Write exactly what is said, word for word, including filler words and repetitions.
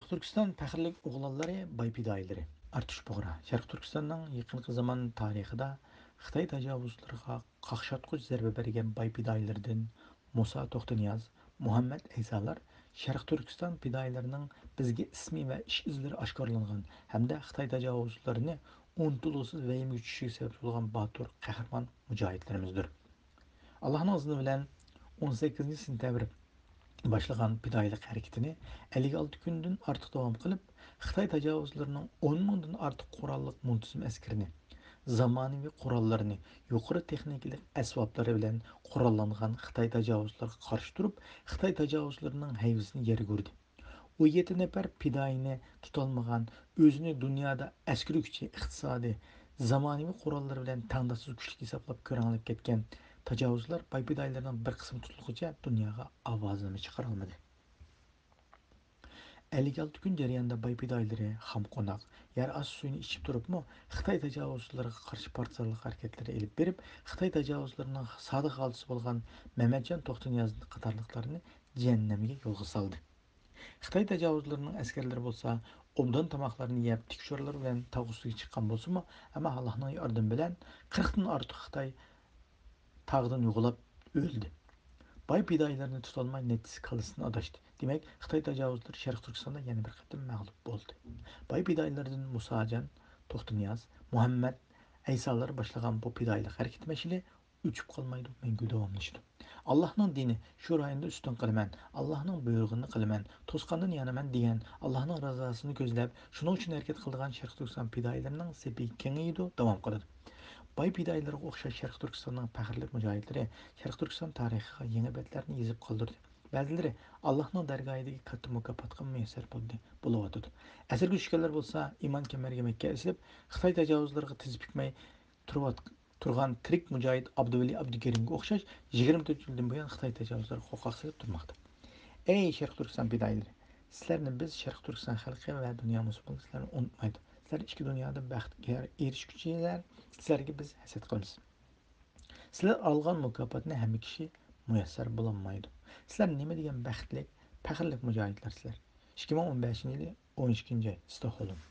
تۈركىستان پەخىرلىك ئوغلانلىرى، باي پىدائىيلىرى. ئارتۇش بۇغرا. شەرقىي تۈركىستاننىڭ يېقىنقى زامان تارىخىدا خىتاي تاجاۋۇزچىلىرىغا قاقشاتقۇچ زەربە بەرگەن باي پىدائىيلىرىدىن مۇسا توختىنىياز، مۇھەممەد ئەيسالار شەرقىي تۈركىستان پىدائىيلىرىنىڭ بىزگە ئىسمى ۋە ئىش ئىزلىرى ئاشكارىلانغان ھەمدە خىتاي تاجاۋۇزچىلىرىنى ئۇنتۇلغۇسىز ۋەھىمىگە چۈشۈشىگە سەۋەبچى بولغان باتۇر قەھرىمان مۇجاھىدلىرىمىزدۇر. ئاللاھنىڭ ئىزنى بىلەن ئون سەككىزىنچى سېنتەبىر باشلىغان پىدائىيلىق ھەرىكىتىنى ئەللىك ئالتە كۈندىن ئارتۇق داۋام قىلىپ، خىتاي تاجاۋۇزچىلىرىنىڭ ئون مىڭدىن ئارتۇق قوراللىق مۇنتىزىم ئەسكىرىنى، زامانىۋى قوراللىرىنى، يۇقىرى تېخنىكىلىق ئەسۋابلىرى بىلەن قوراللانغان خىتاي تاجاۋۇزچىلىرىغا قارشى تۇرۇپ، خىتاي تاجاۋۇزچىلىرىنىڭ ھەيۋىسىنى يەرگە ئۇردى. ئون يەتتە نەپەر پىدائىينى تۇتالمىغان، ئۆزىنى دۇنيادا ئەسكىرىي كۈچى، ئىقتىسادىي، زامانىۋى قوراللىرى بىلەن تەڭداشسىز كۈچلۈك ھېسابلاپ كۆرەڭلەپ كەتكەن تاجاۋۇزچىلار باي پىدائىيلىرىنىڭ بىر قىسمى تۇتۇلغۇچە دۇنياغا ئاۋازىنىمۇ چىقىرالمىدى. ئەللىك ئالتە كۈن جەريانىدا باي پىدائىيلىرى خام قوناق، يەر ئاستى سۈيىنى ئىچىپ تۇرۇپمۇ خىتاي تاجاۋۇزچىلىرىغا قارشى پارتىزانلىق ھەرىكەتلىرى ئېلىپ بېرىپ، خىتاي تاجاۋۇزچىلىرىنىڭ سادىق ھالتىسى بولغان مەمەتجان توختىنىياز قاتارلىقلارنى جەھەننەمگە يولغا سالدى. خىتاي تاجاۋۇزچىلىرىنىڭ ئەسكەرلىرى بولسا ئوبدان تاماقلارنى يەپ، تىك ئۇچارلار بىلەن تاغ ئۈستىگە چىققان بولسىمۇ، ئەمما ئاللاھنىڭ ياردىمى بىلەن قىرىقتىن ئارتۇق خىتاي تاغدىن يوغىلاپ ئۆلدى. باي پىدائىيلارنى تۇتالماي نەچچىسى كاللىسىدىن ئاداشتى. دېمەك، خىتاي تاجاۋۇزچىلىرى شەرقىي تۈركىستاندا يەنە بىر قېتىم مەغلۇپ بولدى. باي پىدائىيلاردىن مۇساجان، توختىنىياز، مۇھەممەد ئەيسالار باشلىغان بۇ پىدائىيلىق ھەرىكىتى مەشئىلى ئۆچۈپ قالمايدۇ، مەڭگۈ داۋاملىشىدۇ. ئاللاھنىڭ دىنى شۇ رايوندا ئۈستۈن قىلىمەن، ئاللاھنىڭ بۇيرۇغىنى قىلىمەن، توسقاندىن يانىمەن دېگەن، ئاللاھنىڭ رىزاسىنى كۆزلەپ، شۇنىڭ ئۈچۈن ھەرىكەت قىلىدىغان شەرقىي تۈركىستان پىدائىيلىرىنىڭ سېپى كېڭىيىدۇ، داۋام قىلىدۇ. باي پىدائىيلىرىغا ئوخشاش شەرقىي تۈركىستاننىڭ پەخىرلىك مۇجاھىدلىرى شەرقىي تۈركىستان تارىخىغا يېڭى بەتلەرنى يېزىپ قالدۇردى. بەزىلىرى ئاللاھنىڭ دەرگاھىدىكى كاتتا مۇكاپاتقا مۇيەسسەر بولدى، بولۇۋاتىدۇ. ئەسىرگە چۈشكەنلەر بولسا ئىمان كەمەرگە مەككە ئېسىلىپ، خىتاي تاجاۋۇزلىرىغا تىز پۈكمەي تۇرۇۋات-، تۇرغان تىرىك مۇجاھىد ئابدۇۋەلى ئابدۇكېرىمگە ئوخشاش يىگىرمە تۆت يىلدىن بۇيان خىتاي تاجاۋۇزلىرىغا قورقاق سېلىپ تۇرماقتا. ئەي شەرقىي تۈركىستان پىدائىيلىرى! سىلەرنى بىز، شەرقىي تۈركىستان خەلقى ۋە دۇنيا مۇسۇلمانلىرى سىلەرنى ئۇنتۇمايدۇ. سىلەر ئىچكى دۇنيادا بەختكە ئېرىشكۈچىلەر، سىلەرگە بىز ھەسەت قىلىمىز. سىلەر ئالغان مۇكاپاتنى ھەممە كىشى مۇيەسسەر بولالمايدۇ. سىلەر نېمە دېگەن بەختلىك، پەخىرلىك مۇجاھىدلار سىلەر. ئىككى مىڭ ئون بەشىنچى يىلى ئون ئىككىنچى ئاي، ستوكھولم.